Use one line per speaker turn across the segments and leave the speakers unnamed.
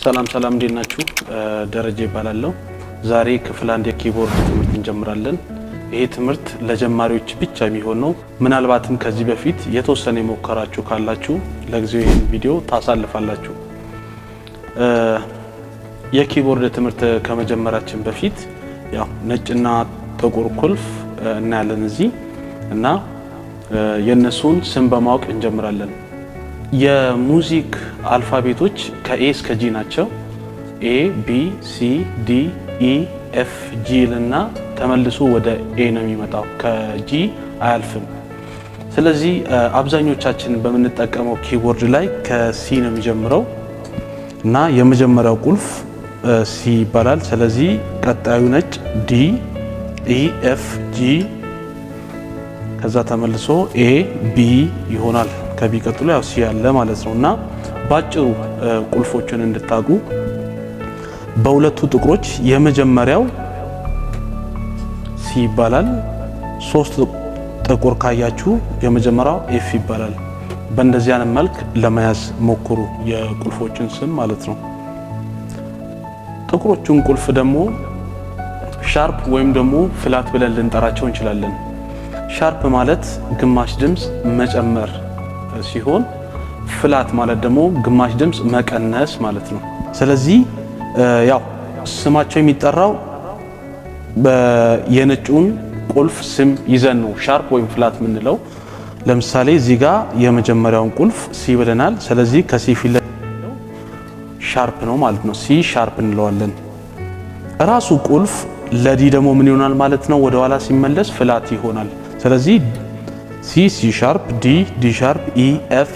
ሰላም ሰላም፣ እንዴት ናችሁ? ደረጀ እባላለሁ። ዛሬ ክፍል አንድ የ keyboard ትምህርት እንጀምራለን። ይሄ ትምህርት ለጀማሪዎች ብቻ የሚሆን ነው። ምናልባትም ከዚህ በፊት የተወሰነ የሞከራችሁ ካላችሁ ለጊዜው ይህን ቪዲዮ ታሳልፋላችሁ። የ keyboard ትምህርት ከመጀመራችን በፊት ያው ነጭና ጥቁር ቁልፍ እናያለን እዚህ እና የእነሱን ስም በማወቅ እንጀምራለን። የ music alphabet ኦች ከ A እስከ G ናቸው። A፣ B፣ C፣ D፣ E፣ F፣ G እና ተመልሶ ወደ A ነው የሚመጣው፣ ከ G አያልፍም። ስለዚህ አብዛኞቻችን በምንጠቀመው keyboard ላይ ከ C ነው የሚጀምረው እና የመጀመሪያው ቁልፍ C ይባላል። ስለዚህ ቀጣዩ ነጭ D፣ E፣ F፣ G፣ ከዛ ተመልሶ A፣ B ይሆናል። ከ B ቀጥሎ ያው C ያለ ማለት ነው። እና ባጭሩ ቁልፎችን እንድታውቁ በሁለቱ ጥቁሮች የመጀመሪያው C ይባላል። ሶስት ጥቁር ካያችሁ የመጀመሪያው F ይባላል። በእንደዚህ አይነት መልክ ለመያዝ ሞክሩ፣ የቁልፎችን ስም ማለት ነው። ጥቁሮቹን ቁልፍ ደግሞ sharp ወይም ደግሞ flat ብለን ልንጠራቸው እንችላለን። Sharp ማለት ግማሽ ድምፅ መጨመር ሲሆን flat ማለት ደግሞ ግማሽ ድምፅ መቀነስ ማለት ነው። ስለዚህ ያው ስማቸው የሚጠራው የነጩን ቁልፍ ስም ይዘን ነው sharp ወይም flat የምንለው። ለምሳሌ እዚህ ጋር የመጀመሪያውን ቁልፍ C ብለናል። ስለዚህ ከ C ፊት sharp ነው ማለት ነው። C sharp እንለዋለን። ራሱ ቁልፍ ለ D ደግሞ ምን ይሆናል ማለት ነው? ወደ ኋላ ሲመለስ flat ይሆናል። ስለዚህ C፣ C sharp፣ D፣ D sharp፣ E፣ F፣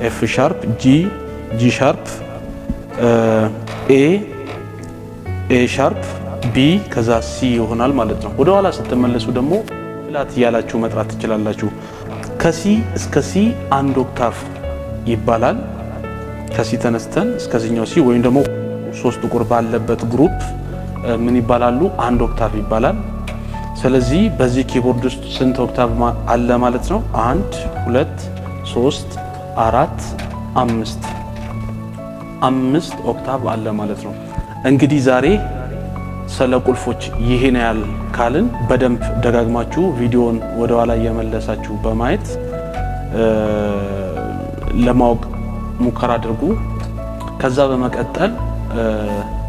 F sharp፣ G፣ G sharp፣ A፣ A sharp፣ B፣ ከዛ C ይሆናል ማለት ነው። ወደ ኋላ ስትመለሱ ደግሞ flat እያላችሁ መጥራት ትችላላችሁ። ከ C እስከ C አንድ octave ይባላል። ከ C ተነስተን እስከዚህኛው C ወይም ደግሞ ሶስት ጥቁር ባለበት group ምን ይባላሉ? አንድ octave ይባላል። ስለዚህ በዚህ keyboard ውስጥ ስንት octave አለ ማለት ነው? አንድ፣ ሁለት፣ ሶስት፣ አራት፣ አምስት። አምስት octave አለ ማለት ነው። እንግዲህ ዛሬ ስለ ቁልፎች ይሄን ያህል ካልን በደንብ ደጋግማችሁ ቪዲዮን ወደ ኋላ እየመለሳችሁ በማየት ለማወቅ ሙከራ አድርጉ። ከዛ በመቀጠል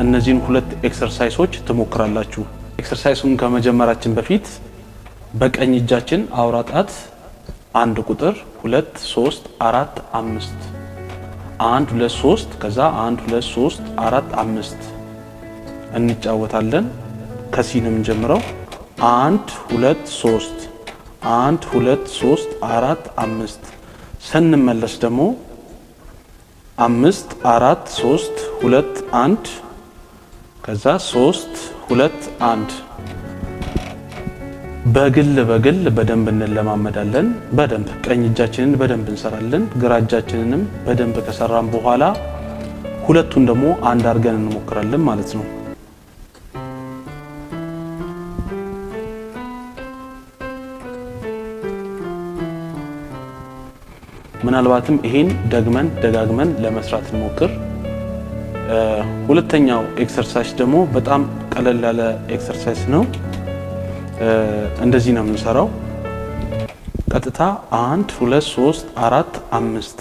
እነዚህን ሁለት exercise ኦች ትሞክራላችሁ። Exercise ኡን ከመጀመራችን በፊት በቀኝ እጃችን አውራ ጣት አንድ ቁጥር፣ ሁለት፣ ሶስት፣ አራት፣ አምስት፣ አንድ፣ ሁለት፣ ሶስት፣ ከዛ አንድ፣ ሁለት፣ ሶስት፣ አራት፣ አምስት እንጫወታለን። ከ C ነው የምንጀምረው። አንድ፣ ሁለት፣ ሶስት፣ አንድ፣ ሁለት፣ ሶስት፣ አራት፣ አምስት። ስንመለስ ደግሞ አምስት፣ አራት፣ ሶስት፣ ሁለት፣ አንድ፣ ከዛ ሶስት፣ ሁለት፣ አንድ። በግል በግል በደንብ እንለማመዳለን። በደንብ ቀኝ እጃችንን በደንብ እንሰራለን። ግራ እጃችንንም በደንብ ከሰራን በኋላ ሁለቱን ደግሞ አንድ አድርገን እንሞክራለን ማለት ነው። ምናልባትም ይሄን ደግመን ደጋግመን ለመስራት እንሞክር። ሁለተኛው exercise ደግሞ በጣም ቀለል ያለ exercise ነው። እንደዚህ ነው የምንሰራው። ቀጥታ አንድ፣ ሁለት፣ ሶስት፣ አራት፣ አምስት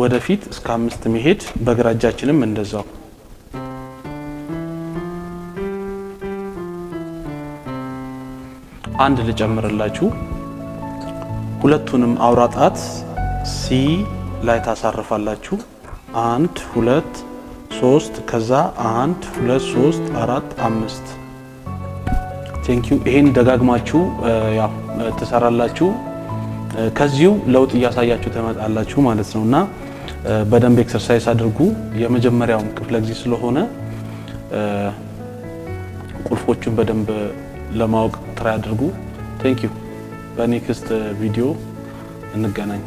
ወደፊት እስከ አምስት መሄድ፣ በግራ እጃችንም እንደዛው። አንድ ልጨምርላችሁ። ሁለቱንም አውራ ጣት C ላይ ታሳርፋላችሁ። አንድ፣ ሁለት፣ ሶስት፣ ከዛ አንድ፣ ሁለት፣ ሶስት፣ አራት፣ አምስት። Thank you። ይሄን ደጋግማችሁ ያው ትሰራላችሁ። ከዚሁ ለውጥ እያሳያችሁ ትመጣላችሁ ማለት ነው እና በደንብ exercise አድርጉ። የመጀመሪያውም ክፍለ ጊዜ ስለሆነ ቁልፎቹን በደንብ ለማወቅ try አድርጉ። Thank you። በ next ቪዲዮ እንገናኝ።